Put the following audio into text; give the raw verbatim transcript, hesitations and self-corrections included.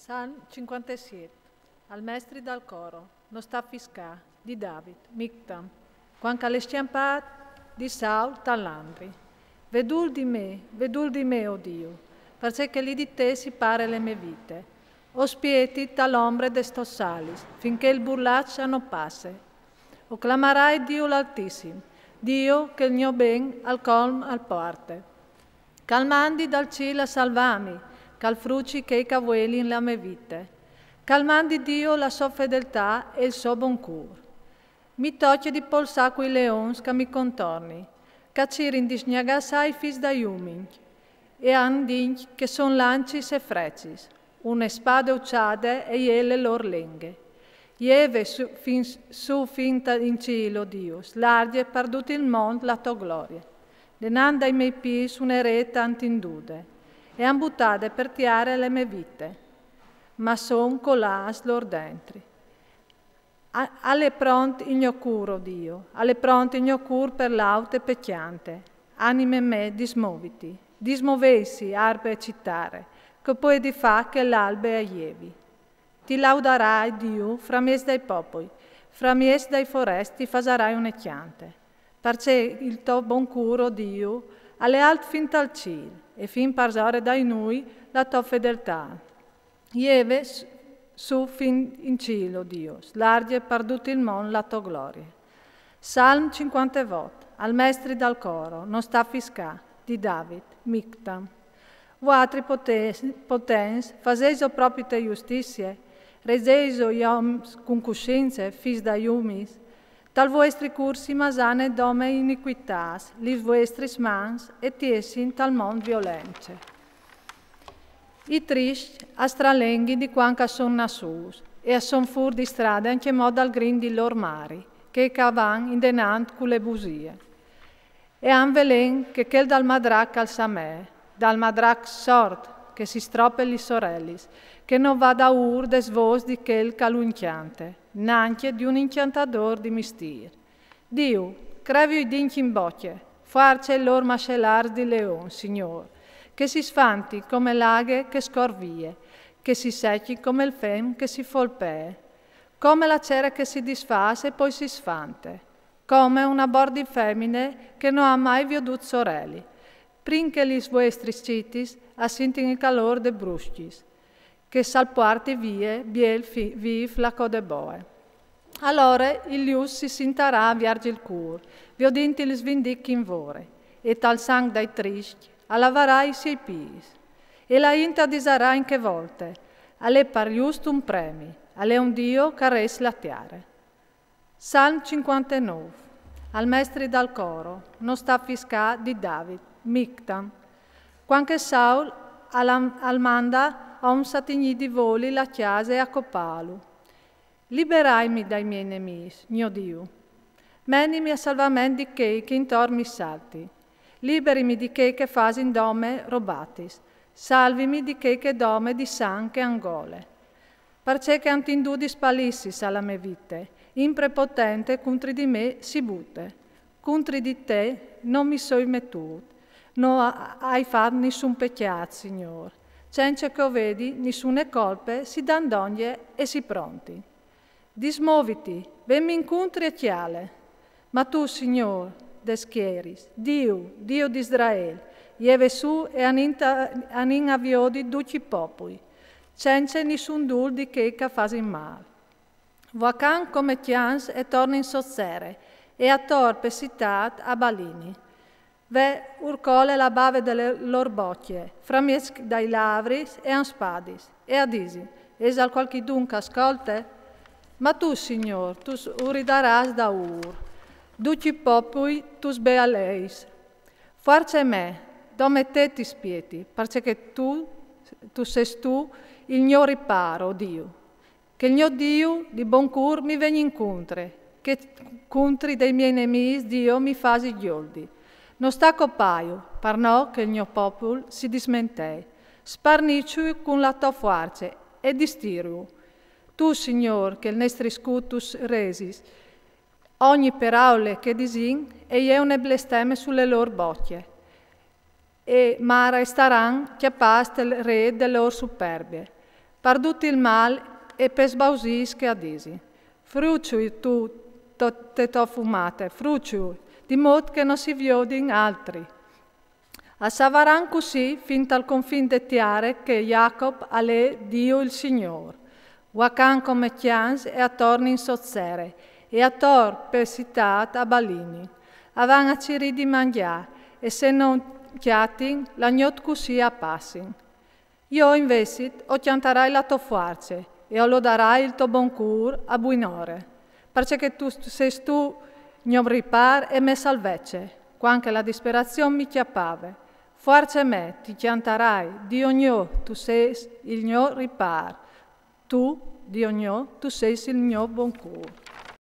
Salm cinquantesiet. Al mestri dal coro, no sta fiscà, di David, Mictam. Cuant che al è scjampât di Saul tal Landri. Ve dûl di me, ve dûl di me, o Diu, parcè che li di te si pare le mê vite. O spieti tal ombre des tôs alis, fin che il burlaç a no passe. O clamarai Diu l'Altissim, Diu che il gno ben al colm al puarte. Che al mandi dal cîl a salvâmi, che al fruci chei che a vuelin la mê vite. Che al mandi Diu la sô fedeltât e il so bon cûr. Mi tocje di polsâ cui leons che a mi contornin, che a cirin di sgnagassâ i fîs dai umins, e a àn dincj che a son lancis e frecis, une spade uçade e je le lôr lenghe. Jeve sù fin, sù fin in cîl, o Diu, slargje par dut il mont la tô glorie. Denant dai miei pîts une rêt a àn tindude, e a àn butade par tiere le mê vite. Ma a son colâts lôr dentri. A, al è pront il gno cûr, o Diu, al è pront il gno cûr pe laute e pe cjante. Anime mê, dismoviti. Dismoveitsi, arbe e citare, che o poedi fâ che l'albe a jevi. Ti laudarai, Diu, framieç dai popui, framieç dai forest ti fasarai une cjante. Parcè il to bon cûr, o Diu, al è alt fin tal cîl, e fin parsore dai nûi la tô fedeltât. Jeve s-, sù fin in cîl, o Diu, slargje par dut il mont la tô glorie. Salm cinquantevot. Al mestri dal coro, no sta fiscâ, di David, Mictam. Vualtris poten-, potents, fasêso propite justizie, regjêso i oms cun cussience, fîs dai umins? Tal vuestri cûr si masane dome iniquitâts, lis vuestris mans e tiessin tal mont violence. I triscj a stralenghin di cuant che a son nassûts, e a son fûr di strade ancjemò dal grin di lôr mari, chei che a van indenant cu le busie. E a àn velen che chel dal madrac al samee, dal madrac sort che si strope lis orelis, che no va daûr des vôs di chel che lu incjante, nancje di un incjantadôr di mistîr. Diu, crevju i dincj in bocje, fuarce i lôr mascelârs di leon, Signôr, che si sfantin come la aghe che a scor vie, che si secjin come il fen che si folpee, come la cere che si disfâs e po si sfante, come une bordin femine che no à mai viodût soreli, prin che lis vuestris citis a sintin il calôr des bruscjis, che s'al puarti vie biel fi-, vîf la code boe. Alore il just si sintarà a vierzi il cûr, viodint il svindic in vore, e tal sanc dai triscj al lavarà i siei pîts. E la int a disarà in chê volte: al è par just un premi, al è un Diu che a rês la tiere. Salm cinquantenûf. Al mestri dal coro, no sta fiscâ, di David, Mictam. Cuant che Saul al, al manda oms a tignî di voli la cjase e a copâlu. Liberaimi dai miei nemîs, gno Diu. Menimi a salvament di chei che intor mi saltin. Liberimi di chei che a fasin dome robatis. Salvimi di chei che dome di sanc a àn gole. Parcè che a àn tindudis palissis a la mê vite, in prepotente cuntri di me si bute. Cuntri di te no mi soi metût, no a-, ai fat nissun pecjât, Signôr. Cence che o vedi nissune colpe, si dan dongje e si prontin. Dismoviti, venmi incuntri e cjale. Ma tu, Signôr des schieris, Diu, Diu di Israel, jeve sù e anìn a, anìn a viodi ducj i popui, cence nissun dûl di chei che a fasin mâl. Vuacan come cjans e tornin sot sere, e ator pe citât a balinin. Ve urcole la bave de le lôr bocje, framieç dai lavris e àn spadis, e a disin: Isal cualchidun che a scolte? Ma tu, Signôr, tu s-, u ridarâs daûr. Ducj i popui tu s-, bealeis. Fuarce mê, dome te ti spieti, parcè che tu, tu sês tu il gno ripâr, o Diu. Che il gno Diu di bon cûr mi vegni incuntri, che cuntri dai miei nemîs Diu mi fasi gjoldi. No sta copâju, par no che il gno popul si dismentei. Sparniçilu cun la tô fuarce e distîrlu. Tu, Signôr, che il nestri scût tu s-, resis, ogni peraule che a disin e je une blesteme su le lôr bocje, e ma a restaran cjapâts tal rêt de lôr superbie. par dut il mal e pes bausîs che a disin. Fruciui tu to- te to fumate, fruciui, di mot che no si viodin altri. A savaran cussì fin tal confin de tiare che Jacob al è Dio il Signôr. Uacan come cjans e a tornin sot sere, e ator pe sitât a balinin. A van a cirî di mangjâ, e se no cjatin, la gnot cussì a passin. Jo invezit o cjantarai la to fuarce, e o lodarai il to bon cûr a buinore, parcè che tu sês tu gno ripâr e me salvece, cuant che la disperazion mi cjapave. Fuarce me, ti cjantarai, Dio gno, tu sês il gno ripâr, tu, Dio gno, tu sês il gno bon cûr.